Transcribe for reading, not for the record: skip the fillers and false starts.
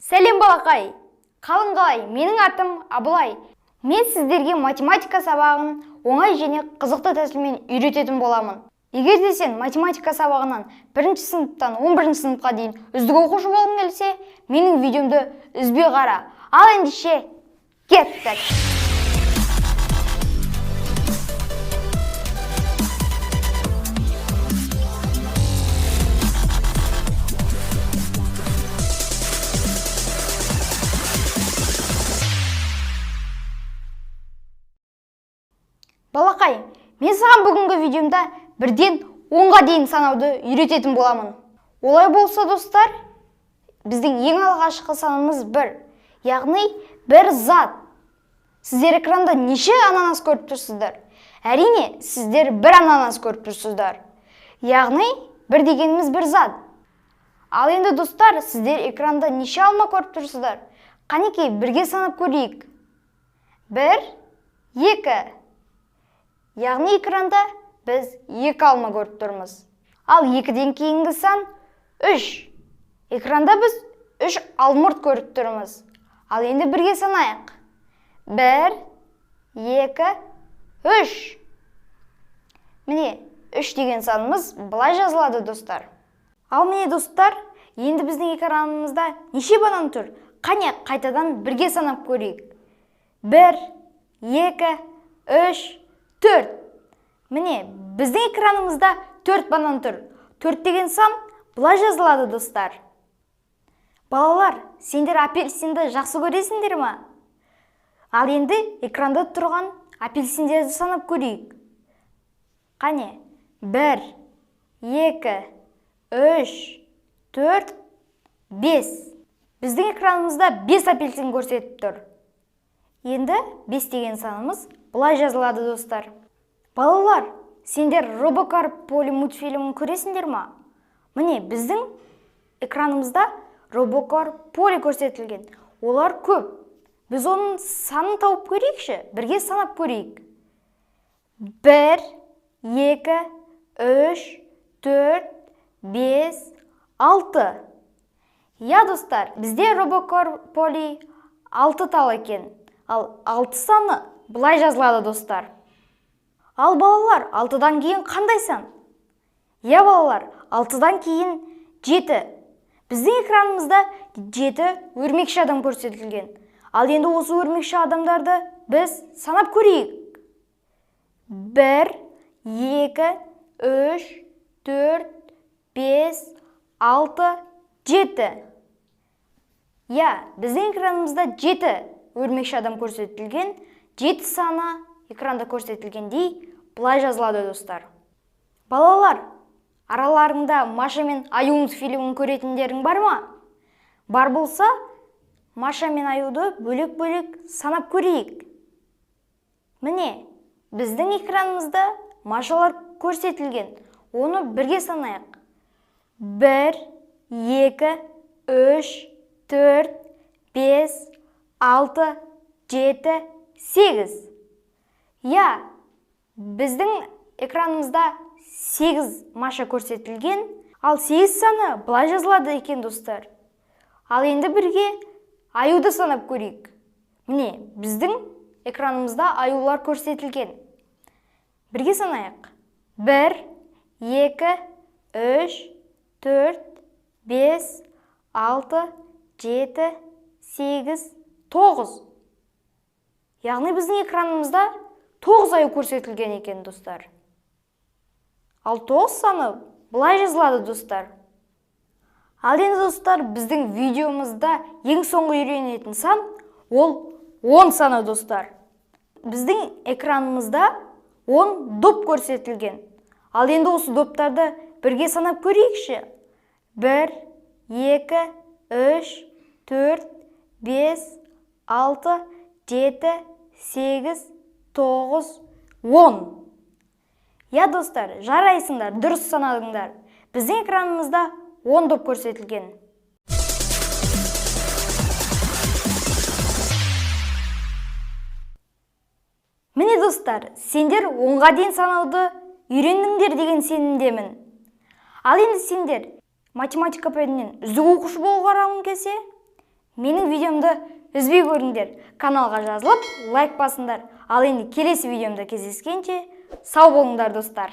Сәлем, балақай! Қалың қалай? Менің атым Абылай. Мен сіздерге математика сабағын оңай және қызықты тәсілмен үйрететін боламын. Егер де сен математика сабағынан бірінші сыныптан 11 сыныпқа дейін үздік оқушы болғың келсе, менің видеомды үзбей қара. Ал ендеше, кеттік! Балақай, мен саған бүгінгі видеомда бірден 10-ға дейін санауды үйрететін боламын. Олай болса, достар, біздің ең алғашқы санымыз бір, яғни бір зат. Сіздер экранда неше ананас көріп тұрсыздар? Әрине, сіздер бір ананас көріп тұрсыздар. Яғни, бір дегеніміз бір зат. Ал енді, достар, сіздер экранда неше алма көріп тұрсыздар? Қанекей, бірге санап көрейік. 1, 2. Яғни экранда біз екі алма көріп тұрмыз. Ал екіден кейінгі сан 3. Экранда біз 3 алмұрт көріп тұрмыз. Ал енді бірге санайық. 1, 2, 3. Міне, 3 деген санымыз былай жазылады, достар. Ал міне, достар, енді біздің экранымызда неше банан тұр? Қане, қайтадан бірге санап көрейік. 1, 2, 3, 4. Міне, біздің экранымызда 4 банан тұр. 4 деген сан былай жазылады, достар. Балалар, сендер апельсинді жақсы көресіңдер ма? Ал енді экранда тұрған апельсиндерді санап көрейік. Қане, 1, 2, 3, 4, 5. Біздің экранымызда 5 апельсин көрсетіп тұр. Енді 5 деген санымыз былай жазылады, достар. Балалар, сендер Робокар Поли мультфильмін көресіңдер ма? Міне, біздің экранымызда Робокар Поли көрсетілген. Олар көп. Біз оның санын тауып көрейікші, бірге санап көрейік. 1, 2, 3, 4, 5, 6. Я, достар, бізде Робокар Поли 6 тал екен. Ал 6 саны былай жазылады, достар. Ал балалар, 6-дан кейін қандай сан? Я, балалар, 6-дан кейін 7. Біздің экранымызда 7 өрмекші адам көрсетілген. Ал енді осы өрмекші адамдарды біз санап көрейік. 1, 2, 3, 4, 5, 6, 7. Я, біздің экранымызда 7 өрмекші адам көрсетілген. 7 саны экранда көрсетілгендей былай жазылады, достар. Балалар, араларыңда Маша мен Аю мультфильмін көретіндерің бар ма? Бар болса, Маша мен Аюды бөлек-бөлек санап көрейік. Міне, біздің экранымызда Машалар көрсетілген. Оны бірге санайық. 1, 2, 3, 4, 5, 6, 7, 8. Я, біздің экранымызда 8 Маша көрсетілген. Ал 8 саны былай жазылады екен, достар. Ал енді бірге аюды санап көрейік. Міне, біздің экранымызда аюлар көрсетілген. Бірге санайық. 1, 2, 3, 4, 5, 6, 7, 8, 9. Яғни біздің экранымызда 9 аю көрсетілген екен, достар. Ал 9 саны былай жазылады, достар. Ал енді, достар, біздің видеомызда ең соңғы үйренетін сан ол 10 саны, достар. Біздің экранымызда 10 доп көрсетілген. Ал енді осы доптарды бірге санап көрейікші. 1, 2, 3, 4, 5, 6, 7, 8, 9, 10. Я, достар, жарайсыңдар, дұрыс санадыңдар. Біздің экранымызда 10 доп көрсетілген. Міне, достар, сендер 10-ға дейін санауды үйрендіңдер деген сенімдемін. Ал енді сендер математика пәнінен үздік оқушы болғыларың келсе, Менің видеомды үзбей көріңдер, каналға жазылып, лайк басыңдар. Ал енді келесі видеомда кездескенше, сау болыңдар, достар.